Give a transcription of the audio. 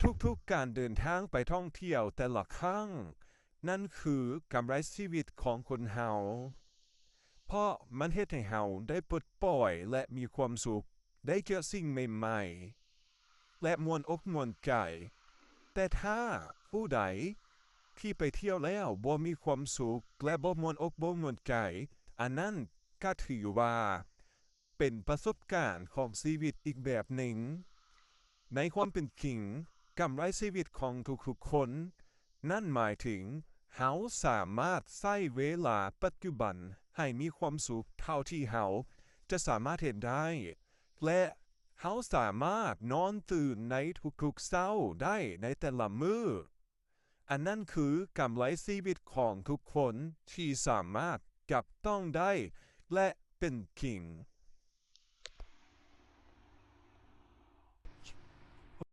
ທຸກໆການເດີນທາງໄປທ່ອງທ່ຽວແຕ່ລະຄັ້ງ ນັ້ນຄືກຳໄລຊີວິດຂອງຄົນເຮົາ ເພາະມັນເຮັດໃຫ້ເຮົາໄດ້ປົດປ່ອຍ ແລະ ມີຄວາມສຸກ, ໄດ້ເຈີສິ່ງໃໝ່ໆ ແລະ ມ່ວນອົກມ່ວນໃຈ. ແຕ່ຖ້າຜູ້ໃດທີ່ໄປທ່ຽວແລ້ວບໍ່ມີຄວາມສຸກ ແລະ ບໍ່ມ່ວນອົກບໍ່ມ່ວນໃຈ, ອັນນັ້ນກໍຖືວ່າ ເປັນປະສົບການຂອງຊີວິດອີກແບບໜຶ່ງ. ໃນຄວາມເປັນຈິງ, ກຳໄລຊີວິດຂອງທຸກໆຄົນ ນັ້ນໝາຍເຖິງເຮົາສາມາດໃຊ້ເວລາປັດຈຸບັນໃຫ້ມີຄວາມສຸກເທົ່າທີ່ເຮົາຈະສາມາດເຮັດໄດ້ ແລະ ເຮົາສາມາດນອນຕື່ນໃນທຸກໆເຊົ້າໄດ້ໃນແຕ່ລະມື້. ອັນນັ້ນຄືກຳໄລຊີວິດຂອງທຸກຄົນທີ່ສາມາດຈັບຕ້ອງໄດ້ ແລະ ເປັນຈິງ.